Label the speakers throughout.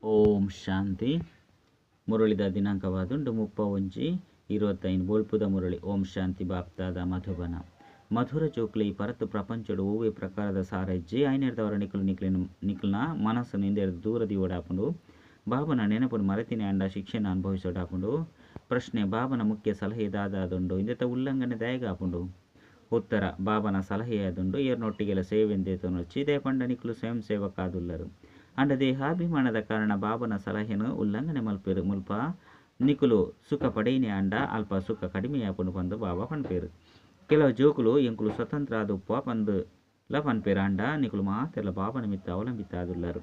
Speaker 1: ಓಂ ಶಾಂತಿ. ಮುರಳಿದ ದಿನಾಂಕವಾದುಂಡು 31/25. ಬೋಲ್ಪುದ ಮುರಳಿ. ಓಂ ಶಾಂತಿ. ಬಾಪ್ತಾದ ಮಧುಬನ. ಮಧುರ ಜೋಕ್ಲೆ, ಈ ಪರತು ಪ್ರಪಂಚಡು ಒವ್ವೆ ಪ್ರಕಾರದ ಸಾರಜ್ಜಿ ಐನೆರ್ದವರ ನಿಕುಲು ನಿಕ್ಲಿನ ನಿಕ್ಲ್ನ ಮನಸ್ಸು ಇಂದೆರ್ದ್ ದೂರ ದೀವೊಡಾಪುಂಡು. ಬಾಬನ ನೆನಪುನು ಮರೆತಿನ ಅಂಡ ಶಿಕ್ಷೆನ್ ಅನುಭವಿಸೊಡಾಪುಂಡು. ಪ್ರಶ್ನೆ: ಬಾಬನ ಮುಖ್ಯ ಸಲಹೆ ದಾದಾದುಂಡು? ಇಂದೆತ ಉಲ್ಲಂಘನೆ ದಾಯೆಗಾಪುಂಡು? ಉತ್ತರ: ಬಾಬನ ಸಲಹೆಯಾದುಂಡು, ಏರ್ನೊಟ್ಟಿಗೆಲ ಸೇವೆನ್ ದೇತೊನೊಚ್ಚಿ. ದಾಯೆ ನಿಕುಲು ಸ್ವಯಂ ಸೇವಕಾದುಲ್ಲರು. ಅಂಡ ದೇಹಾಭಿಮಾನದ ಕಾರಣ ಬಾಬನ ಸಲಹೆನು ಉಲ್ಲಂಘನೆ ಮಲ್ಪೆರು. ಮುಲ್ಪ ನಿಕುಲು ಸುಖ ಪಡೆಯಿನಿ ಅಂಡ ಅಲ್ಪ ಸುಖ ಕಡಿಮೆಯಾಪುಂಡು ಪಂದು ಬಾಬಾ ಪನ್ಪೇರು. ಕೆಲವು ಜೋಕುಲು ಎಂಕುಲು ಸ್ವತಂತ್ರ ಆದುಪ್ಪ ಪಂದು ಲ ಪನ್ಪೇರು. ಅಂಡ ನಿಕುಲು ಮಾತೆರ್ಲ ಬಾಬನ ಮಿತ್ತ ಅವಲಂಬಿತ ಆದುಲ್ಲರು.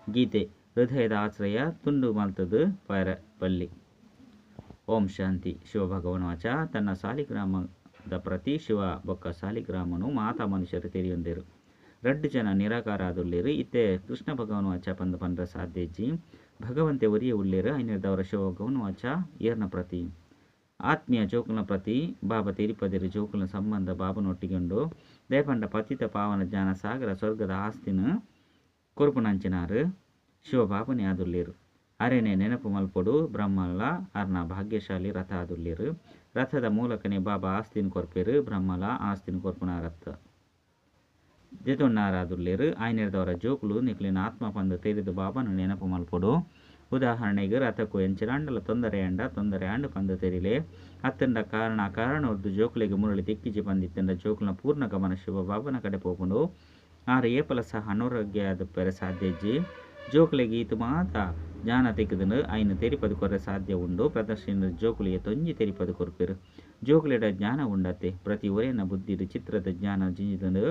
Speaker 1: ಗೀತೆ: ಹೃದಯದ ಆಶ್ರಯ ತುಂಡು ಮಲ್ತದು ಪರ ಪಲ್ಲಿ. ಓಂ ಶಾಂತಿ. ಶಿವ ಭಗವನ್ ವಾಚ. ತನ್ನ ಸಾಲಿಗ್ರಾಮದ ಪ್ರತಿ ಶಿವ ಬೊಕ್ಕ ಸಾಲಿಗ್ರಾಮನು ಮಾತಾ ಮನುಷ್ಯರು ತೆರಿಯೊಂದೇರು. ರಡ್ಡು ಜನ ನಿರಾಕಾರ ಆದುಲ್ಲೇರು. ಇತ್ತೆ ಕೃಷ್ಣ ಭಗವನ್ ವಾಚ ಪಂದ್ ಪಂಡ್ರ ಸಾಧ್ಯಜ್ಜಿ. ಭಗವಂತೆ ಒರಿಯೇ ಉಲ್ಲೇರು. ಐನೆರ್ದವರ ಶಿವ ಭಗವನ್ ವಾಚ ಏರ್ನ ಪ್ರತಿ? ಆತ್ಮೀಯ ಜೋಕುಲ್ನ ಪ್ರತಿ ಬಾಬಾ ತೆರಿಪದಿರು. ಜೋಕುಲ್ನ ಸಂಬಂಧ ಬಾಬನೊಟ್ಟಿಗೆ ಉಂಡು. ದಯಪಂಡ ಪತಿತ ಪಾವನ ಜ್ಞಾನ ಸಾಗರ ಸ್ವರ್ಗದ ಆಸ್ತಿನ ಕೊರ್ಪುನಂಚಿನಾರು ಶಿವ ಬಾಬನೇ ಆದುಲ್ಲೇರು. ಅರೆನೆ ನೆನಪು ಮಲ್ಪೊಡು. ಬ್ರಹ್ಮಲ ಅರ್ನ ಭಾಗ್ಯಶಾಲಿ ರಥ ಆದುಲ್ಲೇರು. ರಥದ ಮೂಲಕನೇ ಬಾಬಾ ಆಸ್ತಿನ ಕೊರ್ಪೇರು. ಬ್ರಹ್ಮಲ ಆಸ್ತಿನ ಕೊರ್ಪುನ ರಥ ದೆತೊನ್ನಾರಾದುಲ್ಲೇರು. ಆಯ್ನೆರ್ದವರ ಜೋಕುಲು ನಿಕ್ಲಿನ ಆತ್ಮ ಪಂದು ತೆರಿದು ಬಾಬಾನ ನೆನಪು ಮಲ್ಪೊಡು. ಉದಾಹರಣೆಗೆ ರಥಕ್ಕೂ ಎಂಚಿನಾಂಡಲ ತೊಂದರೆ ಅಂಡ ತೊಂದರೆ ಆಂಡು ಪಂದು ತೆರಿಲೆ. ಅತ್ತಂಡ ಕಾರಣ ಕಾರಣವದ್ದು ಜೋಕುಲೆಗೆ ಮುರಳಿ ತಿಕ್ಕಿಜಿ ಪಂದಿತ್ತಂಡ ಜೋಕುಲ್ನ ಪೂರ್ಣ ಗಮನ ಶಿವ ಬಾಬನ ಕಡೆ ಪೋಪುಂಡು. ಆರು ಏಪಲ ಸಹ ಅನಾರೋಗ್ಯ ಪೆರೆ ಸಾಧ್ಯಜ್ಜಿ. ಜೋಕುಲೆಗೆ ಈತು ಮಾತ ಜ್ಞಾನ ತಿಕ್ಕುದುಂಡು. ಐನು ತೆರಿಪದು ಕೊರ್ರೆ ಸಾಧ್ಯ ಉಂಡು. ಪ್ರದರ್ಶನ ಜೋಕುಲಿಗೆ ತೊಂಜಿ ತೆರಿಪದು ಕೊರ್ಪೆರು. ಜೋಕುಲೆಡ ಜ್ಞಾನ ಉಂಡತ್ತೆ. ಪ್ರತಿ ಒರೆನ ಬುದ್ಧಿಡು ಚಿತ್ರದ ಜ್ಞಾನ ಜಿಂಜಿದುಂಡು.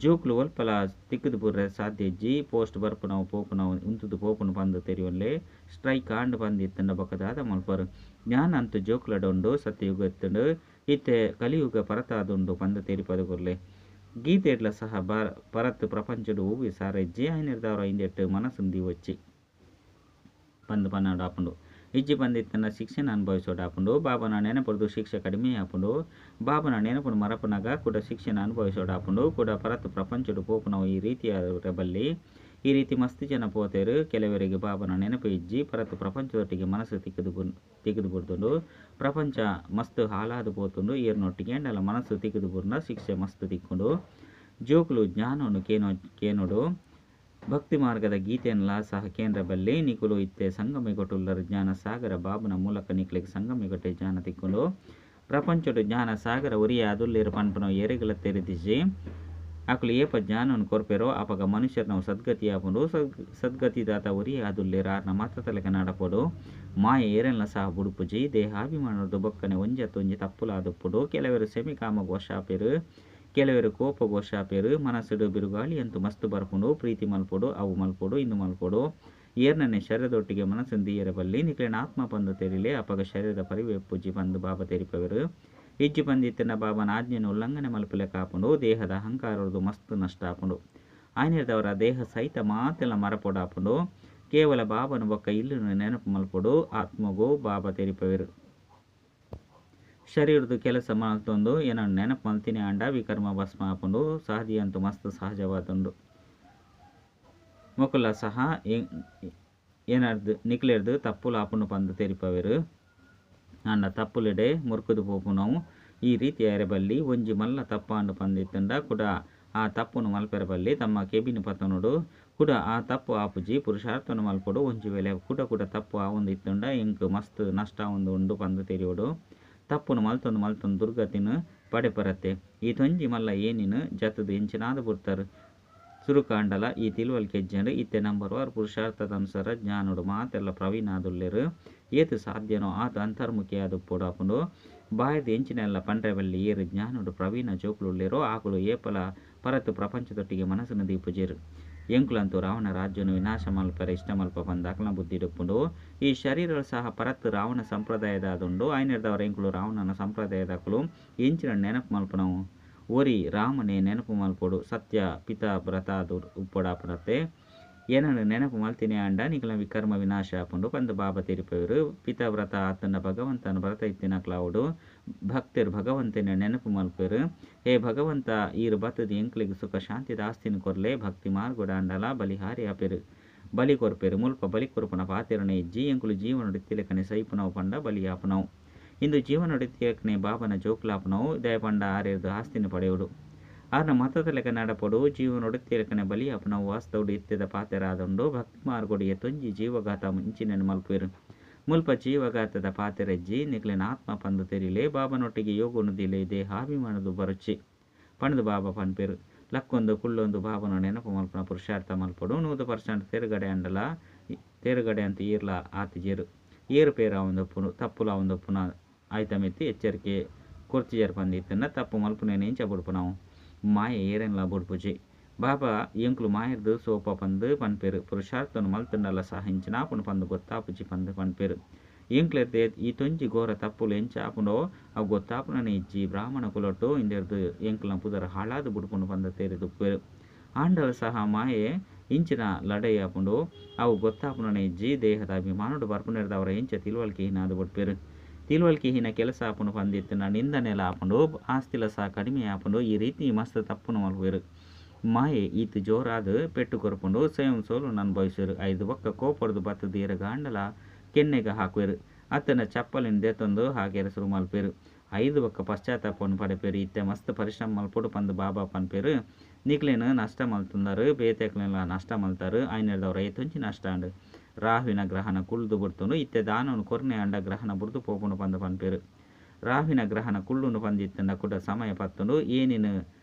Speaker 1: ಜೋಕುಲು ಒಲ್ಪಲ ತಿಕ್ಕುದು ಪೂರ್ರೆ ಸಾಧ್ಯ ಇಜ್ಜಿ. ಪೋಸ್ಟ್ ಬರ್ಪುನವು ಪೋಪುನವು ಉಂತುದು ಪೋಪುನು ಪಂದು ತೆರಿಯೊನ್ಲೆ. ಸ್ಟ್ರೈಕ್ ಆಂಡ್ ಪಂದಿತ್ತಂಡ ಬೊಕ್ಕ ದಾದ ಮಲ್ಪರು? ಜ್ಞಾನ ಅಂತೂ ಜೋಕುಲಡ ಉಂಡು. ಸತ್ಯಯುಗ ಇತ್ತುಂಡು, ಇತ್ತೆ ಕಲಿಯುಗ ಪರತಾದುಂಡು ಪಂದು ತೆರಿಪದು ಕೊರ್ಲೆ. ಗೀತೆಡ್ಲ ಸಹ ಪರತ್ ಪ್ರಪಂಚಡು ಒವ್ವೆ ಸಾರ ಇಜ್ಜಿ. ಐನೆರ್ದವರ ಇಂದೆಟ್ ಮನಸ್ಸುನ್ ದೀವೊಚ್ಚಿ ಪಂದು ಪನ್ನೊಡಾಪುಂಡು. ಇಜ್ಜಿ ಪಂದಿತ್ತಂಡ ಶಿಕ್ಷೆನ್ ಅನುಭವಿಸೊಡಾಪುಂಡು. ಬಾಬನ ನೆನಪುರ್ದು ಶಿಕ್ಷೆ ಕಡಿಮೆ ಆಪುಂಡು. ಬಾಬನ ನೆನಪುನು ಮರಪುನಗ ಕೂಡ ಶಿಕ್ಷೆನ್ ಅನುಭವಿಸೊಡಾಪುಂಡು. ಕೂಡ ಪರತ್ ಪ್ರಪಂಚಡು ಪೋಪುನವು ಈ ರೀತಿಯ ಬಲ್ಲಿ. ಈ ರೀತಿ ಮಸ್ತ್ ಜನ ಪೋತೇರು. ಕೆಲವರಿಗೆ ಬಾಬನ ನೆನಪು ಇಜ್ಜಿ. ಪರತ್ ಪ್ರಪಂಚದೊಟ್ಟಿಗೆ ಮನಸ್ಸು ತಿಕ್ಕದು ತಿಕ್ಕದು ಬುಡ್ದುಂಡು. ಪ್ರಪಂಚ ಮಸ್ತ್ ಹಾಳಾದು ಪೋತುಂಡು. ಏರ್ನೊಟ್ಟಿಗೆ ಅಂಡಲ ಮನಸ್ಸು ತಿಕ್ಕದು ಬುರ್ನ ಶಿಕ್ಷೆ ಮಸ್ತ್ ತಿಕ್ಕುಂಡು. ಜೋಕುಲು ಜ್ಞಾನವನ್ನು ಕೇನೋ ಕೇನೋಡು. ಭಕ್ತಿ ಮಾರ್ಗದ ಗೀತೆಯನ್ನುಲ ಸಹ ಕೇಂದ್ರ ಬಲ್ಲಿ. ನಿಕುಲು ಇತ್ತೆ ಸಂಗಮಿಗೊಟ್ಟುಲ್ಲರು. ಜ್ಞಾನ ಸಾಗರ ಬಾಬನ ಮೂಲಕ ನಿಕ್ಲೆಗ್ ಸಂಗಮಿಗೊಟ್ಟೆ ಜ್ಞಾನ ತಿಕ್ಕುಂಡು. ಪ್ರಪಂಚಡು ಜ್ಞಾನ ಸಾಗರ ಒರಿಯ ಅದುಲ್ಲೇರು ಪನ್ಪುನವು ಏರೆಗ್ಲ ತೆರಿದಿಜಿ. ಅಕುಲು ಏಪ ಜ್ಞಾನವನ್ನು ಕೊರ್ಪೆರೋ ಅಪಗ ಮನುಷ್ಯರ್ನವು ಸದ್ಗತಿ ಆಪುಂಡು. ಸದ್ಗತಿ ದಾತ ಒರಿಯೇ ಆದುಲ್ಲೇರು. ಆರ್ನ ಮಾತ ತಲೆಕ ನಡಪೊಡು. ಮಾಯೆ ಏರೆನ್ಲ ಸಹ ಬುಡುಪುಜಿ. ದೇಹಾಭಿಮಾನದ ಬೊಕ್ಕನೆ ಒಂಜತ್ತೊಂಜಿ ತಪ್ಪುಲಾದುಪ್ಪುಡು. ಕೆಲವರು ಸೆಮಿ ಕಾಮಗ್ ವಶಾಪೆರು. ಕೆಲವರು ಕೋಪಗ್ ವಶಾಪೆರು. ಮನಸ್ಸುಡು ಬಿರುಗಾಳಿ ಅಂತೂ ಮಸ್ತ್ ಬರ್ಪುಂಡು. ಪ್ರೀತಿ ಮಲ್ಪೊಡು, ಅವು ಮಲ್ಪೊಡು, ಇಂದು ಮಲ್ಪೊಡು. ಏರ್ನನೆ ಶರೀರದೊಟ್ಟಿಗೆ ಮನಸ್ಸನ್ನು ದೀಯರೆ ಬಲ್ಲಿ. ನಿಕ್ಲೆನ ಆತ್ಮ ಪಂದು ತೆರಿಲೆ. ಅಪಗ ಶರೀರದ ಪರಿವೆಪ್ಪುಜಿ ಪಂದು ಬಾಬಾ ತೆರಿಪವೆರು. ಇಜ್ಜಿ ಪಂದಿತ್ತಿನ ಬಾಬನ ಆಜ್ಞೆಯನ್ನು ಉಲ್ಲಂಘನೆ ಮಲ್ಪುಲೆಕ ಆಪುಂಡು. ದೇಹದ ಅಹಂಕಾರದ್ದು ಮಸ್ತ್ ನಷ್ಟ ಆಪುಂಡು. ಆಯ್ನೆರ್ದವರ ದೇಹ ಸಹಿತ ಮಾತೆಲ್ಲ ಮರಪೊಡಾಪುಂಡು. ಕೇವಲ ಬಾಬನ ಬೊಕ್ಕ ಇಲ್ಲುನು ನೆನಪು ಮಲ್ಪೊಡು. ಆತ್ಮಗು ಬಾಬಾ ತೆರಿಪವೆರು. ಶರೀರದ ಕೆಲಸ ಮಲ್ತೊಂದು ಏನನ್ನು ನೆನಪು ಮಲ್ತಿನಿ ಅಂಡ ವಿಕರ್ಮ ಭಸ್ಮ ಆಪುಂಡು. ಸಹಜ ಅಂತೂ ಮಸ್ತ್ ಸಹಜವಾದುಂಡು. ಮೊಕುಲ ಸಹ ಏನಾರ್ದು ನಿಕ್ಲೆರ್ದು ತಪ್ಪುಲು ಆಪುಂಡು ಪಂದು ತೆರಿಪವೆರು. ಆಂಡ ತಪ್ಪುಲೆಡೆ ಮುರ್ಕುದು ಪೋಪುನವು ಈ ರೀತಿ ಬಲ್ಲಿ. ಒಂಜಿ ಮಲ್ಲ ತಪ್ಪಾಂಡು ಪಂದಿತ್ತಂಡ ಕೂಡ ಆ ತಪ್ಪುನು ಮಲ್ಪೆರೆ ಬಲ್ಲಿ. ತಮ್ಮ ಕೆಬಿನ ಪತನೊಡು ಕೂಡ ಆ ತಪ್ಪು ಆಪುಜಿ. ಪುರುಷಾರ್ಥನು ಮಲ್ಪೊಡು. ಒಂಜಿ ವೇಳೆ ಕೂಡ ಕೂಡ ತಪ್ಪು ಆವೊಂದು ಇತ್ತಂಡ ಎಂಕ್ ಮಸ್ತ್ ನಷ್ಟ ಆವೊಂದು ಉಂಡು ಪಂದು ತೆರಿಯೊಡು. ತಪ್ಪುನು ಮಲ್ತೊಂದು ಮಲ್ತೊಂದು ದುರ್ಗತಿನ ಪಡೆಪರತ್ತೆ. ಈ ತೊಂಜಿ ಮಲ್ಲ ಏನಿನ ಜತದು ಎಂಚಿನಾದ ಬುಡ್ತಾರು. ಸುರುಕಾಂಡಲ ಈ ತಿಳುವಳಿಕೆ ಇಜ್ಜಂಡು. ಇತ್ತೆ ನಂಬರ್ ವಾರ್ ಪುರುಷಾರ್ಥದ ಅನುಸಾರ ಜ್ಞಾನೋಡು ಮಾತೆಲ್ಲ ಪ್ರವೀಣಾದುಲ್ಲೆರು. ಏತು ಸಾಧ್ಯನೋ ಆತ ಅಂತರ್ಮುಖಿಯಾದುಪ್ಪೊಡಾಪುಂಡು. ಬಾಯ್ದ ಎಂಚಿನೆಲ್ಲ ಪಂಡ್ರೆ ಬಲ್ಲಿ. ಏರು ಜ್ಞಾನೋಡು ಪ್ರವೀಣ ಜೋಕುಲುಲ್ಲೆರೋ ಆಕುಲು ಏಪಲ ಪರತು ಪ್ರಪಂಚದೊಟ್ಟಿಗೆ ಮನಸ್ಸನ್ನು ದೀಪುಜೆರು. ಎಂಕುಲಂತೂ ರಾವಣ ರಾಜ್ಯನು ವಿನಾಶ ಮಲ್ಪರೆ ಇಷ್ಟ ಮಲ್ಪ ಪಂದ್ ಅಕಲ್ನ ಬುದ್ಧಿಡುಪ್ಪುಂಡು. ಈ ಶರೀರ ಸಹ ಪರತ್ ರಾವಣ ಸಂಪ್ರದಾಯದಾದುಂಡು. ಐನೆರ್ದವರ ಎಂಕುಲು ರಾವಣನ ಸಂಪ್ರದಾಯದಾಕುಲು. ಎಂಚಿನ ನೆನಪು ಮಲ್ಪುನವು? ಒರಿ ರಾಮನೇ ನೆನಪು ಮಲ್ಪೊಡು. ಸತ್ಯ ಪಿತಾ ವ್ರತ ಉಪ್ಪೊಡಾಪುನತ್ತೆ. ಏನನ್ನು ನೆನಪು ಮಲ್ತಿನಿ ಅಂಡ ನಿಕಲ ವಿಕರ್ಮ ವಿನಾಶ ಆಪುಂಡು ಪಂದ್ ಬಾಬಾ ತೆರಿಪವೆರು. ಪಿತಾ ವ್ರತ ಆತನ ಭಗವಂತನ ವ್ರತ ಇತ್ತಿನಕ್ಲಾವುಡು. ಭಕ್ತರು ಭಗವಂತನ ನೆನಪು ಮಲ್ಪೆರು. ಹೇ ಭಗವಂತ, ಈರು ಬತ್ತದ ಎಂಕ್ಲೆಗ್ ಸುಖ ಶಾಂತಿದ ಆಸ್ತಿನ ಕೊರ್ಲೆ. ಭಕ್ತಿ ಮಾರ್ಗೊಡ ಅಂಡಲ ಬಲಿಹಾರಿ ಆಪೆರು. ಬಲಿ ಕೊರ್ಪೆರ್. ಮುಲ್ಪ ಬಲಿ ಕೊರ್ಪುನ ಪಾತೆರನೇ ಇಜ್ಜಿ. ಎಂಕುಲು ಜೀವನೊಡು ಇತ್ತಿಲೆಕನೆ ಸೈಪುನವು ಪಂಡ ಬಲಿಯಾಪುನವು. ಇಂದು ಜೀವನೊಡು ಇತ್ತಿಲೆಕನೆ ಬಾಬಾನ ಜೋಕುಲಾಪುನವು. ದಾಯೆ ಪಂಡ ಆರೆರ್ದ್ ಆಸ್ತಿನ್ ಪಡೆಯೊಡು. ಆರ್ನ ಮತದ ಲೆಕ ನಡಪೊಡು. ಜೀವನೊಡು ಇತ್ತಿಲೆಕನೆ ಬಲಿಯಾಪುನವು ವಾಸ್ತವಡ್ ಇತ್ತೆದ ಪಾತೆರ ಆದುಂಡು. ಭಕ್ತಿ ಮಾರ್ಗೊಡು ಏತೊಂಜಿ ಜೀವಘಾತ ಇಂಚಿನೆನ್ ಮಲ್ಪುವೆರ್. ಮುಲ್ಪ ಜೀವಘಾತದ ಪಾತೆರ ಇಜ್ಜಿ. ನಿಕ್ಲೆನ್ ಆತ್ಮ ಪಂದ್ ತೆರಿಲೆ. ಬಾಬಾನೊಟ್ಟಿಗೆ ಯೋಗನು ದೀಲೆ. ದೇಹಾಭಿಮಾನ ಬರೊಚ್ಚಿ ಪಂದ್ ಬಾಬಾ ಪನ್ಪೆರ್. ಲಕ್ಕೊಂದು ಕುಲ್ಲೊಂದು ಬಾಬಾನ ನೆನಪು ಮಲ್ಪುನ ಪುರುಷಾರ್ಥ ಮಲ್ಪೊಡು. 100% ತೇರುಗಡೆ ಆಂಡಲ ತೇರುಗಡೆ ಅಂತ ಏರ್ಲ ಆತಿಜೆರ್. ಏರುಪೇರು ಆವೊಂದುಪ್ಪುಂಡು ತಪ್ಪುಲು ಆವೊಂದುಪ್ಪುನ ಆಯ್ತ ಮಿತ್ತ್ ಎಚ್ಚರಿಕೆ ಕೊರ್ತಿಜೆರ್ ಪಂದ್ ಇತ್ತ್ಂಡ ತಪ್ಪು ಮಲ್ಪುನೇನೆ ಎಂಚ ಬುಡ್ಪುನವು. ಮಾಯೆ ಏರೆನ್ಲಾ ಬುಡ್ಪುಜಿ. ಬಾಬಾ ಎಂಕುಲು ಮಾಯೆರ್ದ್ ಸೋಪ ಪಂದ್ ಪನ್ಪೆರ್. ಪುರುಷಾರ್ಥನ್ ಮಲ್ತ್ಂಡಲ ಸಹ ಇಂಚಿನ ಆಪುಂಡು ಪಂದ್ ಗೊತ್ತಾಪುಜಿ ಪಂದ್ ಪನ್ಪೆರ್. ಎಂಕ್ಲೆರ್ದ್ ಈತೊಂಜಿ ಘೋರ ತಪ್ಪುಲು ಎಂಚ ಆಪುಂಡೋ ಅವು ಗೊತ್ತಾಪುನನೇ ಇಜ್ಜಿ. ಬ್ರಾಹ್ಮಣ ಕುಲೊಟ್ಟು ಇಂದೆರ್ದ್ ಎಂಕ್ಲೆನ ಪುದರ್ ಹಾಳಾದ್ ಬುಡ್ಪುಂಡು ಪಂದ್ ತೆರಿದುಪ್ಪುವೆರ್. ಆಂಡಲ ಸಹ ಮಾಯೆ ಇಂಚಿನ ಲಡಾಯಿ ಆಪುಂಡು ಅವು ಗೊತ್ತಾಪುನನೇ ಇಜ್ಜಿ. ದೇಹದ ಅಭಿಮಾನೊಡು ಬರ್ಪುನೆರ್ದಾವರ ಎಂಚ ತಿಳುವಳಿಕೆ ಹೀನಾದ್ ಬುಡ್ಪೆರ್. ತಿಳುವಳಿಕೆ ಹೀನ ಕೆಲಸ ಆಪುಂಡು ಪಂದ್ ಇತ್ತ್ಂಡ ನಿಂದನೆಲ ಆಪುಂಡು. ಆಸ್ತಿಲ ಸಹ ಕಡಿಮೆ ಆಪುಂಡು. ಈ ರೀತಿ ಮಸ್ತ್ ತಪ್ಪುನು ಮಲ್ಪುವೆರ್. ಮಾಯೆ ಈತ್ ಜೋರಾದ್ ಪೆಟ್ಟು ಕೊರ್ಪುಂಡು. ಸ್ವಯಂ ಸೋಲುನು ಅನುಭವಿಸುವೆರ್. ಐದು ಬೊಕ್ಕ ಕೋಪೊಡ್ದು ಬತ್ತುದು ಏರೆಗಾಂಡಲ ಕೆನ್ನೆಗ್ ಹಾಕುವೆರ್. ಅತ್ತಂಡ ಚಪ್ಪಲಿನ್ ದೆತ್ತೊಂದು ಹಾಕೆರೆ ಸುರು ಮಲ್ಪುವೆರ್. ಐದು ಬೊಕ್ಕ ಪಶ್ಚಾತ್ತಾಪವನ್ನು ಪಡೆಪೆರ್. ಇತ್ತೆ ಮಸ್ತ್ ಪರಿಶ್ರಮ ಮಲ್ಪೊಡು ಪಂದ್ ಬಾಬಾ ಪನ್ಪೆರ್. ನಿಕ್ಲೆನ್ ನಷ್ಟ ಮಲ್ತುಂದರ್ ಬೇತೆಕ್ಲೆನ್ಲ ನಷ್ಟ ಮಲ್ತಾರ್. ಐನೆರ್ದವರ ಏತೊಂಜಿ ನಷ್ಟ ಆಂಡ್. ರಾಹುವಿನ ಗ್ರಹಣ ಕುಲ್ದು ಬುಡ್ತುಂಡು. ಇತ್ತೆ ದಾನವನ್ನು ಕೊರ್ನೆ ಆಂಡ ಗ್ರಹಣ ಬುಡ್ದು ಪೋಪುಂಡು ಪಂದ್ ಪನ್ಪೆರ್. ರಾಹುವಿನ ಗ್ರಹಣ ಕುಲ್ಲುಂಡು ಪಂದ್ ಇತ್ತ್ಂಡ ಕುಡ ಸಮಯ ಪತ್ತುಂಡು. ಏನಿನ್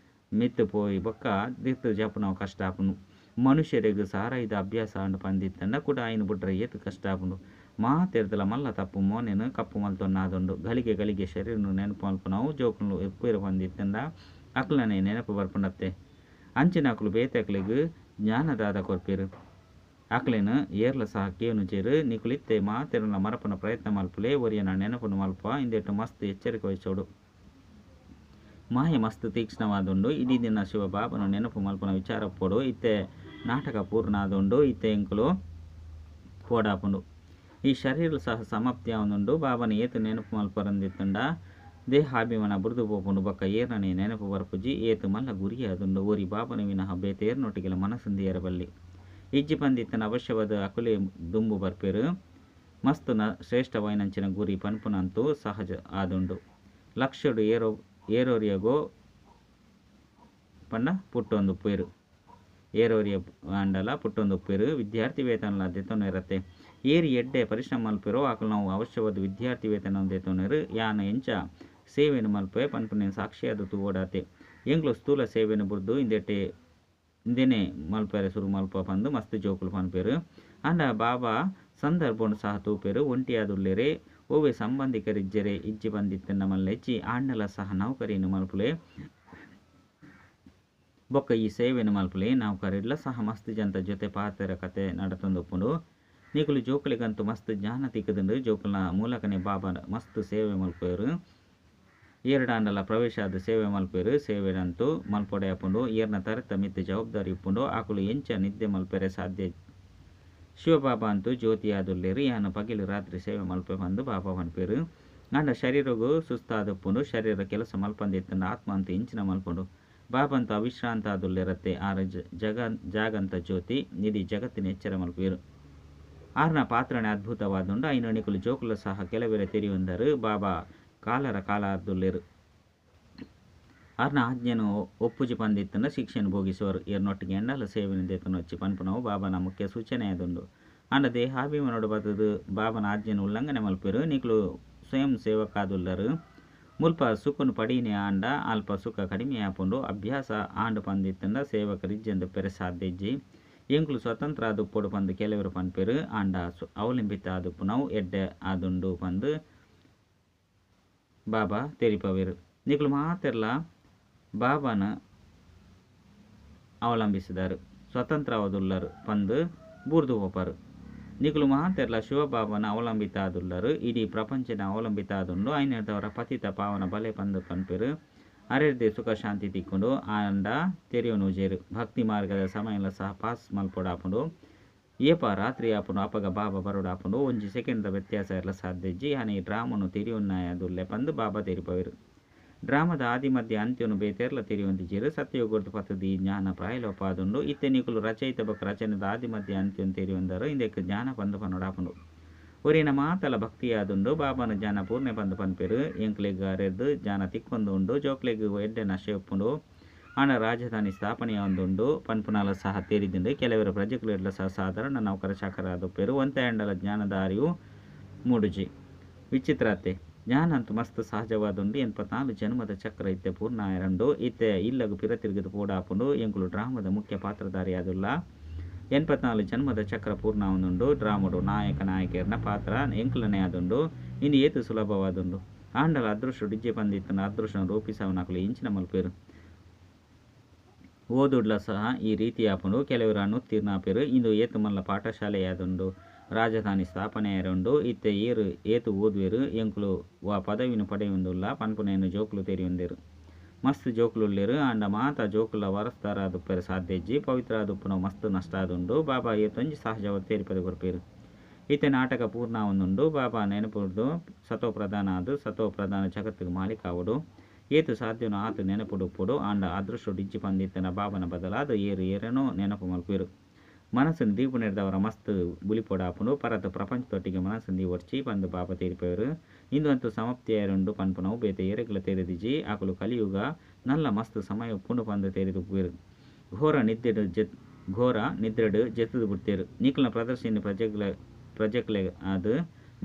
Speaker 1: ಮಿತ್ತ್ ಪೋಯಿ ಬೊಕ್ಕ ದಿತ್ತು ಜಪುನವು ಕಷ್ಟ ಆಪುಂಡು. ಮನುಷ್ಯರೆಗ್ ಸಾರಾಯಿದ ಅಭ್ಯಾಸ ಆಂಡ್ ಪಂದ್ ಇತ್ತ್ಂಡ ಕುಡ ಐನ್ ಬುಡ್ರೆ ಏತ್ ಕಷ್ಟ ಆಪುಂಡು. ಮಾತೆರ್ದಲ ಮಲ್ಲ ತಪ್ಪು ಮೋನೆನ್ ಕಪ್ಪು ಮಲ್ತೊನ್ನಾದುಂಡು. ಗಳಿಗೆ ಗಳಿಗೆ ಶರೀರನು ನೆನಪು ಮಲ್ಪುನವು ಜೋಕುಲು ಇಪ್ಪುವೆರ್ ಪಂದ್ ಇತ್ತ್ಂಡ ಅಕ್ಲನೆ ನೆನಪು ಬರ್ಪುಂಡತ್ತೆ. ಅಂಚಿನ ಅಕುಲು ಬೇತೆಕ್ಲೆಗ್ ಜ್ಞಾನದಾದ ಕೊರ್ಪೆರ್. ಅಕ್ಲೆನ್ ಏರ್ಲ ಸಹ ಕೇನುಜೆರ್. ನಿಕುಲು ಇತ್ತೆ ಮಾತೆರ್ನ ಮರಪುನ ಪ್ರಯತ್ನ ಮಲ್ಪುಲೆ. ಒರಿಯನ ನೆನಪುನು ಮಲ್ಪ ಇಂದೆಟ್ ಮಸ್ತ್ ಎಚ್ಚರಿಕೆ ವಹಿಸೋಡು. ಮಾಯೆ ಮಸ್ತ್ ತೀಕ್ಷ್ಣವಾದುಂಡು. ಇಡೀ ದಿನ ಶಿವ ಬಾಬಾನ ನೆನಪು ಮಲ್ಪುನ ವಿಚಾರ ಪೋಡು. ಇತ್ತೆ ನಾಟಕ ಪೂರ್ಣ ಆದುಂಡು. ಇತ್ತೆ ಎಂಕುಲು ಪೋಡಾಪುಂಡು. ಈ ಶರೀರ ಸಹ ಸಮಾಪ್ತಿ ಆವೊಂದುಂಡು. ಬಾಬಾನ ಏತ್ ನೆನಪು ಮಲ್ಪರಂದಿತ್ತುಂಡ ದೇಹಾಭಿಮಾನ ಬುಡ್ದು ಪೋಪುಂಡು. ಬೊಕ್ಕ ಏರ್ನನೇ ನೆನಪು ಬರ್ಪುಜಿ. ಏತ್ ಮಲ್ಲ ಗುರಿ ಆದುಂಡು. ಒರಿ ಬಾಬಾನ ವಿನಃ ಬೇತೆ ಏರ್ನೊಟ್ಟಿಗೆಲ ಮನಸ್ಸುಂದು ಬಲ್ಲಿ. ಇಜ್ಜಿ ಪಂದಿತ್ತನ ಅವಶ್ಯವಾದ ಅಕುಲೇ ದುಂಬು ಬರ್ಪೆರ್. ಮಸ್ತ್ ನ ಶ್ರೇಷ್ಠವಾಯಿನಂಚಿನ ಗುರಿ ಪನ್ಪುನಂತೂ ಸಹಜ ಆದುಂಡು. ಲಕ್ಷ್ಯಡು ಏರೋ ಏರೋರಿಯಗೋ ಪಂಡ ಪುಟ್ಟೊಂದುಪ್ಪುವೆರ್. ಏರೋರಿಯ ಆಂಡಲ ಪುಟ್ಟೊಂದುಪ್ಪುವೆರ್. ವಿದ್ಯಾರ್ಥಿ ವೇತನಲ ದೆತೊನೆರತ್ತೆ. ಏರ್ ಎಡ್ಡೆ ಪರಿಶ್ರಮ ಮಲ್ಪೆರೋ ಅಕುಲು ನಾವು ಅವಶ್ಯವಾದ ವಿದ್ಯಾರ್ಥಿ ವೇತನ ದೆತೊನೆರು. ಯಾನ್ ಎಂಚ ಸೇವೆನು ಮಲ್ಪೆ ಪನ್ಪುನೆನ್ ಸಾಕ್ಷಿಯಾದ್ ತೂವೊಡಾತೆ. ಎಂಕ್ಲು ಸ್ಥೂಲ ಸೇವೆನು ಬುಡ್ದು ಇಂದೆಟೆ ಇಂದೆನೆ ಮಲ್ಪೆರೆ ಸುರು ಮಲ್ಪ ಪಂದ್ ಮಸ್ತ್ ಜೋಕುಲು ಪನ್ಪೆರ್. ಆಂಡ ಬಾಬಾ ಸಂದರ್ಭನ್ ಸಹ ತೂಪೆರ್. ಒಂಟಿಯಾದುಲ್ಲೆರೆ ಒವ್ವೆ ಸಂಬಂಧಿಕರಿಜ್ಜೆರೆ ಇಜ್ಜಿ ಪಂದಿತ್ತುಂಡ ಮಲ್ಲೆಜ್ಜಿ. ಆಂಡಲ ಸಹ ನೌಕರಿನ್ ಮಲ್ಪುಲೆ. ಬೊಕ್ಕ ಈ ಸೇವೆನ್ ಮಲ್ಪುಲೆ. ನೌಕರಿಡ್ಲ ಸಹ ಮಸ್ತ್ ಜನತ ಜೊತೆ ಪಾತೆರ ಕತೆ ನಡತೊಂದುಪ್ಪುಂಡು. ನಿಕುಲು ಜೋಕುಲೆಗಂತೂ ಮಸ್ತ್ ಜ್ಞಾನ ತಿಕ್ಕುದುಂಡು. ಜೋಕುಲ್ನ ಮೂಲಕನೇ ಬಾಬಾ ಮಸ್ತ್ ಸೇವೆ ಮಲ್ಪುವೆರ್. ಏರ್ಡಾಂಡಲ ಪ್ರವೇಶ ಆದ್ ಸೇವೆ ಮಲ್ಪುವೆರ್. ಸೇವೆಡಂತೂ ಮಲ್ಪೊಡೆ ಆಪುಂಡು. ಏರ್ನ ತರೆತ ಮಿತ್ತ್ ಜವಾಬ್ದಾರಿ ಉಪ್ಪುಂಡು. ಅಕುಲು ಎಂಚ ನಿದ್ದೆ ಮಲ್ಪೆರೆ ಸಾಧ್ಯ. ಶಿವಬಾಬಾ ಅಂತೂ ಜ್ಯೋತಿಯಾದುಲ್ಲೆರ್. ಯಾನ್ ಪಗೆಲ್ ರಾತ್ರಿ ಸೇವೆ ಮಲ್ಪೆ ಪಂದ್ ಬಾಬಾ ಪನ್ಪೆರ್. ಆಂಡ ಶರೀರಗು ಸುಸ್ತಾದುಪ್ಪುಂಡು. ಶರೀರ ಕೆಲಸ ಮಲ್ಪಂದಿತ್ತುಂಡ ಆತ್ಮ ಅಂತೂ ಇಂಚಿನ ಮಲ್ಪುಂಡು. ಬಾಬಾ ಅಂತೂ ಅವಿಶ್ರಾಂತ ಆದುಲ್ಲೆರತ್ತೆ. ಆರ್ ಜಗ ಜಾಗಂತ ಜ್ಯೋತಿ ಇಡೀ ಜಗತ್ತಿನ ಎಚ್ಚರ ಮಲ್ಪುವೆರ್. ಆರ್ನ ಪಾತ್ರನೇ ಅದ್ಭುತವಾದುಂಡು. ಐನ ನಿಕುಲು ಜೋಕುಲು ಸಹ ಕೆಲವೆರೆ ತೆರಿಯೊಂದರು. ಬಾಬಾ ಕಾಲರ ಕಾಲ ಆದುಲ್ಲೆರ್. ಆರ್ನ ಆಜ್ಞೆನು ಒಪ್ಪುಜಿ ಪಂದಿತ್ತುಂಡ ಶಿಕ್ಷೆಯನ್ನು ಭೋಗಿಸುವರು. ಏರ್ನೊಟ್ಟಿಗೆ ಎಂಡಲ ಸೇವೆಯನ್ನು ದೆತೊನೊಚ್ಚಿ ಪನ್ಪುನವು ಬಾಬಾನ ಮುಖ್ಯ ಸೂಚನೆ ಆದುಂಡು. ಆಂಡ ದೇಹಾಭಿಮಾನೊಡು ಬತ್ತುದು ಬಾಬಾನ ಆಜ್ಞೆನ್ ಉಲ್ಲಂಘನೆ ಮಲ್ಪುವೆರ್. ನಿಕುಲು ಸ್ವಯಂ ಸೇವಕಾದುಲ್ಲರು. ಮುಲ್ಪ ಸುಖನು ಪಡೀನೆ ಆಂಡ ಅಲ್ಪ ಸುಖ ಕಡಿಮೆ ಆಪುಂಡು. ಅಭ್ಯಾಸ ಆಂಡ್ ಪಂದಿತ್ತುಂಡ ಸೇವಕರಿಜ್ಜಂದೆ ಪೆರೆ ಸಾಧ್ಯ ಇಜ್ಜಿ. ಎಂಕುಲು ಸ್ವತಂತ್ರ ಆದುಪ್ಪೊಡು ಪಂದ್ ಕೆಲವರು ಪನ್ಪೆರ್. ಆಂಡ ಅವಲಂಬಿತ ಆದುಪ್ಪುನವು ಎಡ್ಡೆ ಆದುಂಡು ಪಂದ್ ಬಾಬಾ ತೆರಿಪವೆರ್. ನಿಕುಲು ಮಾತೆರ್ಲ ಬಾಬಾನ ಅವಲಂಬಿಸಿದಾರ್. ಸ್ವತಂತ್ರವಾದುಲ್ಲರು ಪಂದ್ ಬೂರ್ದು ಪೋಪರ್. ನಿಕುಲು ಮಾತೆರ್ಲ ಶಿವಬಾಬಾನ ಅವಲಂಬಿತ ಆದುಲ್ಲರು. ಇಡೀ ಪ್ರಪಂಚನ ಅವಲಂಬಿತ ಆದುಂಡು. ಐನೆರ್ದವರ ಪತಿತ ಪಾವನ ಬಲೆ ಪಂದ್ ಪನ್ಪೆರ್. ಅರೆರ್ದೆ ಸುಖ ಶಾಂತಿ ತಿಕ್ಕುಂಡು. ಆಂಡ ತೆರಿಯೊನುಜೆರ್. ಭಕ್ತಿ ಮಾರ್ಗದ ಸಮಯಲ ಸಹ ಪಾಸ್ ಮಲ್ಪೊಡಾಪುಂಡು. ಏಪ ರಾತ್ರಿ ಆಪುಂಡು ಅಪಗ ಬಾಬಾ ಬರೊಡಾಪುಂಡು. ಒಂಜಿ ಸೆಕೆಂಡ್ದ ವ್ಯತ್ಯಾಸ ಇರಲ ಸಾಧ್ಯ ಇಜ್ಜಿ. ಯಾನ್ ಈ ಡ್ರಾಮನು ತೆರಿಯೊನ್ನಾಯದುಲ್ಲೆ ಪಂದ್ ಬಾಬಾ ತೆರಿಪವೆರ್. ಡ್ರಾಮದ ಆದಿ ಮಧ್ಯ ಅಂತ್ಯೊನು ಬೇತೆರ್ಲ ತೆರಿಯೊಂದಿಜ್ಜೆರ್. ಸತ್ಯಯುಗೊಡ್ದು ಪತ್ತುದು ಈ ಜ್ಞಾನ ಪ್ರಾಯಲೋಪ ಆದುಂಡು. ಇತ್ತೆ ನಿಕುಲು ರಚಯಿತ ಬೊಕ್ಕ ರಚನೆದ ಆದಿ ಮಧ್ಯ ಅಂತ್ಯೊನು ತೆರಿಯೊಂದರ್. ಇಂದೆಕ್ ಜ್ಞಾನ ಪಂದ್ ಪನೊಡಾಪುಂಡು. ಒರಿನ ಮಾತಲ ಭಕ್ತಿಯಾದುಂಡು. ಬಾಬಾನ ಜ್ಞಾನ ಪೂರ್ಣೆ ಪಂದ್ ಪನ್ಪೆರ್. ಎಂಕ್ಲೆಗ್ ಅರೆರ್ದ್ ಜ್ಞಾನ ತಿಕ್ಕೊಂದು ಉಂಡು. ಜೋಕ್ಲೆಗ್ ಎಡ್ಡೆ ನಶೆ ಉಪ್ಪುಂಡು. ಆಂಡ ರಾಜಧಾನಿ ಸ್ಥಾಪನೆಯಾವೊಂದುಂಡು ಪನ್ಪುನಲ ಸಹ ತೆರಿದ್ಂಡ್. ಕೆಲವೆರ್ ಪ್ರಜೆಕುಲೆಡ್ಲ ಸಹ ಸಾಧಾರಣ ನೌಕರ ಚಾಕರಾದುಪ್ಪೆರ್. ಒಂತೆ ಆಂಡಲ ಜ್ಞಾನದ ಅರಿವು ಮೂಡುಜಿ. ವಿಚಿತ್ರ ಅತ್ತೆ? ಜ್ಞಾನ ಅಂತೂ ಮಸ್ತ್ ಸಹಜವಾದುಂಡು. 84 ಜನ್ಮದ ಚಕ್ರ ಇತ್ತೆ ಪೂರ್ಣ ಆಯೆರುಂಡು. ಇತ್ತೆ ಇಲ್ಲಗ್ ಪಿರ ತಿರುಗಿದ್ ಪೋಡಾಪುಂಡು. ಎಂಕುಲು ಡ್ರಾಮದ ಮುಖ್ಯ ಪಾತ್ರಧಾರಿಯಾದುಲ್ಲ. 84 ಜನ್ಮದ ಚಕ್ರ ಪೂರ್ಣ ಆವೊಂದುಂಡು. ಡ್ರಾಮೊಡು ನಾಯಕ ನಾಯಕಿಯೆರ್ನ ಪಾತ್ರ ಎಂಕ್ಲನೇ ಆದುಂಡು. ಇಂದು ಏತ್ ಸುಲಭವಾದುಂಡು. ಆಂಡಲ ಅದೃಷ್ಟೊಡು ಇಜ್ಜೆ ಪಂದ್ ಇತ್ತ್ಂಡ ಅದೃಷ್ಟನ್ ರೂಪಿಸಾವುನಕುಲು ಎಂಚಿನ ಮಲ್ಪುವೆರ್? ಓದುಡ್ಲ ಸಹ ಈ ರೀತಿ ಆಪುಂಡು. ಕೆಲವೆರ್ ಅನುತ್ತೀರ್ಣ ಆಪೆರ್. ಇಂದು ಏತ್ ಮಲ್ಲ ಪಾಠಶಾಲೆಯಾದುಂಡು. ರಾಜಧಾನಿ ಸ್ಥಾಪನೆ ಆಯೆರೆ ಉಂಡು. ಇತ್ತೆ ಏರ್ ಏತ್ ಓದುವೆರ್. ಎಂಕುಲು ವಾ ಪದವಿನ್ ಪಡೆಯೊಂದುಲ್ಲ ಪನ್ಪುನೆನ್ ಜೋಕುಲು ತೆರಿಯೊಂದೆರ್. ಮಸ್ತ್ ಜೋಕುಲು ಉಲ್ಲೆರ್. ಆಂಡ ಮಾತಾ ಜೋಕುಲ್ಲ ವಾರಸುದಾರ ಆದುಪ್ಪೆರೆ ಸಾಧ್ಯ ಇಜ್ಜಿ. ಪವಿತ್ರ ಆದುಪ್ಪುನವು ಮಸ್ತ್ ನಷ್ಟ ಆದುಂಡು. ಬಾಬಾ ಏತೊಂಜಿ ಸಹಜವಾದ್ ತೆರಿಪಾದ್ ಕೊರ್ಪೆರ್. ಇತ್ತೆ ನಾಟಕ ಪೂರ್ಣ ಆವೊಂದುಂಡು. ಬಾಬಾ ನೆನಪುಡ್ದು ಸತೋಪ್ರಧಾನ ಆದ್ ಸತೋಪ್ರಧಾನ ಜಗತ್ತುಗ್ ಮಾಲೀಕ ಆವೊಡು. ಏತ್ ಸಾಧ್ಯನೋ ಆತ್ ನೆನಪುಡು ಉಪ್ಪೊಡು. ಆಂಡ ಅದೃಷ್ಟೊಡು ಇಜ್ಜಿ ಪಂದ್ ಇತ್ತ್ಂಡ ಬಾಬಾನ ಬದಲಾದ್ ಏರ್ ಏರೆನೋ ನೆನಪು ಮಲ್ಪುವೆರ್. ಮನಸ್ಸುನ್ ದೀಪುನೆರ್ದಾವರ ಮಸ್ತ್ ಬುಲಿಪೊಡಾಪುಂಡು. ಪರತ್ ಪ್ರಪಂಚದೊಟ್ಟಿಗೆ ಮನಸ್ಸುನ್ ದೀವೊಡ್ಚಿ ಪಂದ್ ಬಾಬಾ ತೆರಿಪಾವೆರ್. ಇಂದು ಅಂತೂ ಸಮಾಪ್ತಿ ಆಯೆರೆ ಉಂಡು ಪನ್ಪುನವು ಬೇತೆ ಏರೆಗ್ಲ ತೆರಿದಿಜಿ. ಅಕುಲು ಕಲಿಯುಗ ನಲ್ಲ ಮಸ್ತ್ ಸಮಯ ಉಪ್ಪುಂಡು ಪಂದ್ ತೆರಿದುಪ್ಪುವೆರ್. ಘೋರ ನಿದ್ದೆಡ್ ಘೋರ ನಿದ್ರೆಡ್ ಜೆತ್ತ್ದ್ ಬುಡ್ತೆರ್. ನಿಕಲ್ನ ಪ್ರದರ್ಶಿನಿ ಪ್ರಜೆಕ್ಲೆ ಆದ್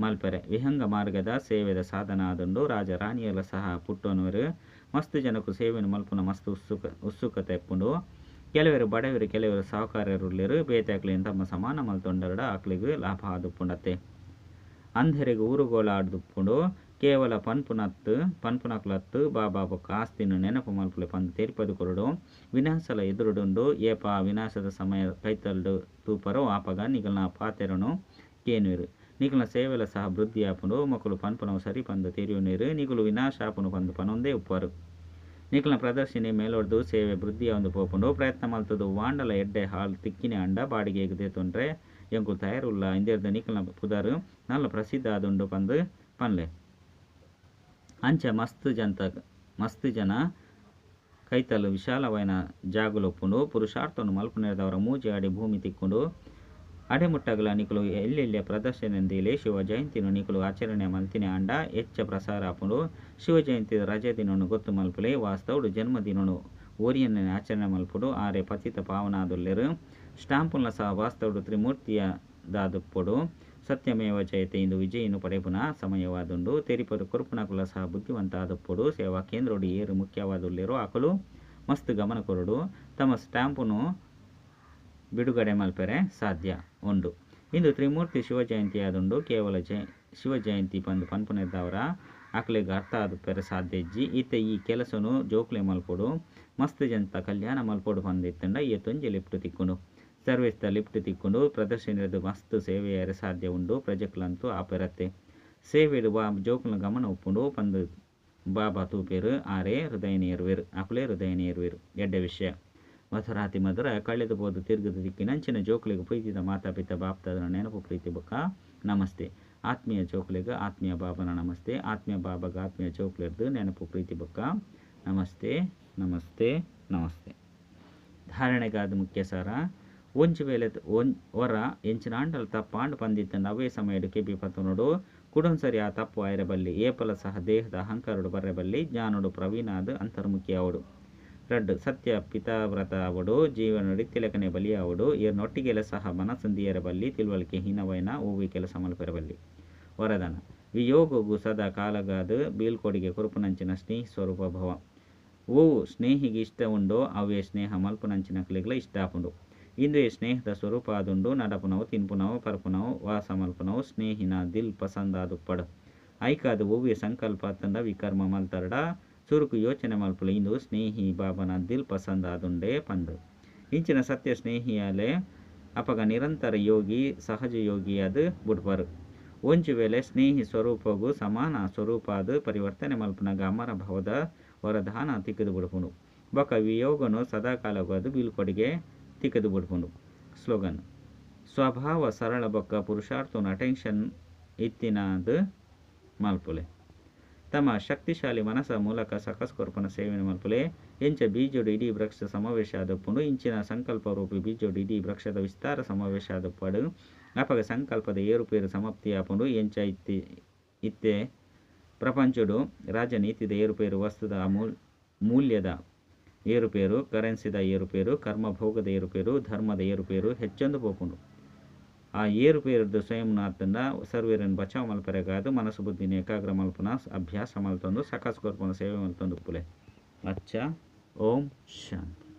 Speaker 1: ಮಲ್ಪೆರೆ. ವಿಹಂಗ ಮಾರ್ಗದ ಸೇವೆದ ಸಾಧನ ಆದುಂಡು. ರಾಜ ರಾಣಿಯೆರ್ಲ ಸಹ ಪುಟ್ಟೊನುವೆರ್. ಮಸ್ತ್ ಜನಕ್ ಸೇವೆನ್ ಮಲ್ಪುನ ಮಸ್ತ್ ಉತ್ಸುಕತೆ ಇಪ್ಪುಂಡು. ಕೆಲವೆರ್ ಬಡವೆರ್ ಕೆಲವೆರ್ ಸಾಹುಕಾರೆರ್ ಉಲ್ಲೆರ್. ಬೇತೆ ಅಕ್ಲೆನ್ ತಮ್ಮ ಸಮಾನ ಮಲ್ತೊಂಡರ್ಡ ಅಕ್ಲೆಗ್ ಲಾಭ ಆದುಪ್ಪುಂಡತ್ತೆ. ಅಂಧೆರೆಗ್ ಊರುಗೋಳ ಆದುಪ್ಪುಂಡು. ಕೇವಲ ಪನ್ಪುನಕುಲತ್ತ್ ಬಾಬಾ ಬೊಕ್ಕ ಆಸ್ತಿನ್ ನೆನಪು ಮಲ್ಪುಲೆ ಪಂದ್ ತೆರಿಪಾದ್ ಕೊರೊಡು. ವಿನಾಶಲ ಎದುರುಡುಂಡು. ಏಪ ವಿನಾಶದ ಸಮಯ ಕೈತಲ್ಡ್ ತೂಪರೋ ಆಪಗ ನಿಕಲ್ನ ಪಾತೆರೊನು ಕೇನುವೆರ್. ನಿಕಲ್ನ ಸೇವೆಲ ಸಹ ವೃದ್ಧಿ ಆಪುಂಡು. ಮೊಕುಲು ಪನ್ಪುನವು ಸರಿ ಪಂದ್ ತೆರಿಯೊನುವೆರ್. ನಿಕುಲು ವಿನಾಶ ಆಪುಂಡು ಪಂದ್ ಪನೊಂದೇ ಉಪ್ಪರು. ನಿಕಲ್ನ ಪ್ರದರ್ಶಿನಿ ಮೇಲೊಡ್ದು ಸೇವೆ ವೃದ್ಧಿ ಆವೊಂದು ಪೋಪುಂಡು. ಪ್ರಯತ್ನ ಮಲ್ತುದು ಒವ್ವಾಂಡಲ ಎಡ್ಡೆ ಹಾಲ್ ತಿಕ್ಕಿನೇ ಆಂಡ ಬಾಡಿಗೆಗ್ ದೆತೊನ್ರೆ ಎಂಕುಲು ತಯಾರುಲ್ಲ. ಇಂದೆರ್ದ್ ನಿಕಲ್ನ ಪುದರ್ ನಲ್ಲ ಪ್ರಸಿದ್ಧ ಆದುಂಡು ಪಂದ್ ಪನ್ಲೆ. ಅಂಚ ಮಸ್ತ್ ಜನ ಕೈತಲ್ ವಿಶಾಲವಾಯಿನ ಜಾಗಲು ಉಪ್ಪುಂಡು. ಪುರುಷಾರ್ಥವನ್ನು ಮಲ್ಪುನೆರ್ದಾವರ ಮೂಜಿ ಅಡಿ ಭೂಮಿ ತಿಕ್ಕುಂಡು. ಅಡೆಮುಟ್ಟಗಲ ನಿಕುಲು ಎಲ್ಲೆಲ್ಯ ಪ್ರದರ್ಶನ ದೀಲೆ. ಶಿವ ಜಯಂತಿನ ನಿಕುಲು ಆಚರಣೆ ಮಲ್ತಿನಿ ಆಂಡ ಎಚ್ಚ ಪ್ರಸಾರ ಆಪುಂಡು. ಶಿವ ಜಯಂತಿದ ರಜೆ ದಿನೊನು ಗೊತ್ತು ಮಲ್ಪುಲೆ. ವಾಸ್ತವಡು ಜನ್ಮದಿನೊನು ಒರಿಯನ್ನೇ ಆಚರಣೆ ಮಲ್ಪೊಡು. ಆರೆ ಪತಿತ ಪಾವನಾದುಲ್ಲೆರ್. ಸ್ಟಾಂಪುಲ್ನ ಸಹ ವಾಸ್ತವಡು ತ್ರಿಮೂರ್ತಿಯ ದಾದುಪ್ಪೊಡು. ಸತ್ಯಮೇವ ಜಯತೆ ಇಂದು ವಿಜಯನು ಪಡೆಪುನ ಸಮಯವಾದುಂಡು. ತೆರಿಪದು ಕೊರ್ಪುನಕುಲ ಸಹ ಬುದ್ಧಿವಂತ ಆದುಪ್ಪೊಡು. ಸೇವಾ ಕೇಂದ್ರೊಡು ಏರು ಮುಖ್ಯವಾದುಲ್ಲೆರೋ ಅಕುಲು ಮಸ್ತ್ ಗಮನ ಕೊರೊಡು. ತಮ್ಮ ಸ್ಟಾಂಪುನು ಬಿಡುಗಡೆ ಮಲ್ಪೆರೆ ಸಾಧ್ಯ ಉಂಡು. ಇಂದು ತ್ರಿಮೂರ್ತಿ ಶಿವ ಜಯಂತಿ ಆದುಂಡು. ಕೇವಲ ಶಿವ ಜಯಂತಿ ಪಂದ್ ಪನ್ಪುನೆರ್ದಾವರ ಅಕ್ಲೆಗ್ ಅರ್ಥ ಆದುಪ್ಪೆರೆ ಸಾಧ್ಯ ಇಜ್ಜಿ. ಇತ್ತೆ ಈ ಕೆಲಸನು ಜೋಕ್ಲೆ ಮಲ್ಪೊಡು. ಮಸ್ತ್ ಜನತ ಕಲ್ಯಾಣ ಮಲ್ಪೊಡು ಪಂದ್ ಇತ್ತ್ಂಡ ಏತೊಂಜಿ ಲಿಫ್ಟ್ ತಿಕ್ಕುಂಡು. ಸರ್ವಿಸ್ ದ ಲಿಫ್ಟ್ ತಿಕ್ಕುಂಡು. ಪ್ರದರ್ಶನದ ಮಸ್ತ್ ಸೇವೆಯಾರೆ ಸಾಧ್ಯ ಉಂಡು. ಪ್ರಜೆಕ್ಲಂತೂ ಆಪೆರತ್ತೆ. ಸೇವೆಡ್ ವಾ ಜೋಕುಲ್ನ ಗಮನ ಉಪ್ಪುಂಡು ಪಂದ್ ಬಾಬಾ ತೂಪೆರ್. ಆರೇ ಹೃದಯ ನೇರುವೆರ್. ಅಕುಲೇ ಹೃದಯ ನೇರುವೆರ್. ಎಡ್ಡೆ ವಿಷಯ. ಮಧುರಾತಿ ಮಧುರ ಕಳೆದು ಪೋದು ತಿರುಗುದು ತಿಕ್ಕಿನಂಚಿನ ಜೋಕುಲೆಗ್ ಪ್ರೀತಿದ ಮಾತಾ ಪಿತ ಬಾಪ್ದಾದನ ನೆನಪು ಪ್ರೀತಿ ಬೊಕ್ಕ ನಮಸ್ತೆ. ಆತ್ಮೀಯ ಜೋಕುಲೆಗ್ ಆತ್ಮೀಯ ಬಾಬನ ನಮಸ್ತೆ. ಆತ್ಮೀಯ ಬಾಬಾಗ ಆತ್ಮೀಯ ಜೋಕುಲೆರ್ದ್ ನೆನಪು ಪ್ರೀತಿ ಬೊಕ್ಕ ನಮಸ್ತೆ ನಮಸ್ತೆ ನಮಸ್ತೆ. ಧಾರಣೆಗಾದ ಮುಖ್ಯ ಸಾರ. ಒಂಜಿ ವೇಳೆ ಒರ ಎಂಚಿನಾಂಡಲ ತಪ್ಪಾಂಡ್ ಪಂದಿತ್ತಂಡ ಅವೇ ಸಮಯಡ್ ಕೆಬಿ ಪತ್ತೊನೊಡು. ಕುಡೊಂಸರಿ ಆ ತಪ್ಪು ಆಯೆರೆ ಬಲ್ಲಿ. ಏಪಲ ಸಹ ದೇಹದ ಅಹಂಕಾರೊಡು ಬರ್ರೆ ಬಲ್ಲಿ. ಜ್ಞಾನೊಡು ಪ್ರವೀಣಾದ್ ಅಂತರ್ಮುಖಿ ಆವೊಡು. ರಡ್ಡ್ ಸತ್ಯ ಪಿತಾವ್ರತ ಆವೊಡು. ಜೀವನೊಡಿತ್ತಿಲೆಕನೆ ಬಲಿಯಾವೊಡು. ಏರ್ನೊಟ್ಟಿಗೆಲ ಸಹ ಮನಸ್ಸುನ್ ದೀಯೆರೆ ಬಲ್ಲಿ. ತಿಳುವಳಿಕೆ ಹೀನವಾಯಿನ ಒವ್ವೆ ಕೆಲಸ ಮಲ್ಪೆರೆ ಬಲ್ಲಿ. ವರದಾನ ವಿಯೋಗಗು ಸದಾ ಕಾಲಗಾದ್ ಬೀಳ್ಕೊಡುಗೆ ಕೊರ್ಪುನಂಚಿನ ಸ್ನೇಹಿ ಸ್ವರೂಪ ಭವ. ಓವು ಸ್ನೇಹಿಗೆ ಇಷ್ಟ ಉಂಡೋ ಅವೇ ಸ್ನೇಹ ಮಲ್ಪುನಂಚಿನಕಲೆಗ್ಲ ಇಷ್ಟ ಆಪುಂಡು. ಇಂದುವೆ ಸ್ನೇಹದ ಸ್ವರೂಪ ಆದುಂಡು. ನಡಪುನವು ತಿನ್ಪುನವು ಪರ್ಪುನವು ವಾಸ ಮಲ್ಪುನವು ಸ್ನೇಹಿನ ದಿಲ್ ಪಸಂದ್ ಆದುಪ್ಪಡ್. ಐಕಾದ್ ಒವ್ವೆ ಸಂಕಲ್ಪ ಅತ್ತಂಡ ವಿಕರ್ಮ ಮಲ್ತರ್ಡ ಸುರುಕು ಯೋಚನೆ ಮಲ್ಪುಲೆ ಇಂದು ಸ್ನೇಹಿ ಬಾಬನ ದಿಲ್ ಪಸಂದ್ ಆದುಂಡೆ ಪಂದ್. ಇಂಚಿನ ಸತ್ಯ ಸ್ನೇಹಿಯಾಲೆ ಅಪಗ ನಿರಂತರ ಯೋಗಿ ಸಹಜ ಯೋಗಿಯಾದ್ ಬುಡ್ಪರ್. ಒಂಜಿ ವೇಳೆ ಸ್ನೇಹಿ ಸ್ವರೂಪಗು ಸಮಾನ ಸ್ವರೂಪಾದ್ ಪರಿವರ್ತನೆ ಮಲ್ಪುನಗ ಅಮರ ಭವದ ವರದಾನ ತಿಕ್ಕುದು ಬುಡ್ಪುಂಡು. ಬೊಕ್ಕ ವಿಯೋಗನು ಸದಾಕಾಲವಾದ್ ಬೀಳ್ಕೊಡುಗೆ ತಿಕ್ಕುದು ಬುಡ್ಪುಂಡು. ಸ್ಲೋಗನ್ ಸ್ವಭಾವ ಸರಳ ಬೊಕ್ಕ ಪುರುಷಾರ್ಥನು ಅಟೆನ್ಷನ್ ಇತ್ತಿನಾದ್ ಮಲ್ಪುಲೆ. ತಮ ಶಕ್ತಿಶಾಲಿ ಮನಸ ಮೂಲಕ ಸಕಸ್ ಕೊರ್ಪುನ ಸೇವೆನ್ ಮಲ್ಪುಲೆ. ಎಂಚ ಬೀಜೊಡು ಇಡೀ ವೃಕ್ಷ ಸಮಾವೇಶ ಆದುಪ್ಪುಂಡು, ಇಂಚಿನ ಸಂಕಲ್ಪ ರೂಪಿ ಬೀಜೊಡು ಇಡೀ ವೃಕ್ಷದ ವಿಸ್ತಾರ ಸಮಾವೇಶ ಆದುಪ್ಪಡ್. ಅಪಗ ಸಂಕಲ್ಪದ ಏರುಪೇರು ಸಮಾಪ್ತಿ ಆಪುಂಡು. ಎಂಚ ಇತ್ತಿ ಇತ್ತೆ ಪ್ರಪಂಚೊಡು ರಾಜನೀತಿದ ಏರುಪೇರು, ವಸ್ತುದ ಮೂಲ್ಯದ ಏರುಪೇರು, ಕರೆನ್ಸಿದ ಏರುಪೇರು, ಕರ್ಮಭೋಗದ ಏರುಪೇರು, ಧರ್ಮದ ಏರುಪೇರು ಹೆಚ್ಚೊಂದು ಪೋಪುಂಡು. ಆ ಏರುಪೇರುರ್ದು ಸ್ವಯಂ ಅತ್ತಂಡ ಸರ್ವೆರೆನ್ ಬಚಾವ್ ಮಲ್ಪರೆಗಾದ್ ಮನಸ್ಸು ಬುದ್ಧಿನ ಏಕಾಗ್ರ ಮಲ್ಪುನ ಅಭ್ಯಾಸ ಮಲ್ತೊಂದು ಸಕಸ್ ಕೊರ್ಪುನ ಸೇವೆ ಮಲ್ತೊಂದು ಉಪ್ಪುಲೆ. ಅಚ್ಚ, ಓಂ ಶಾಂತಿ.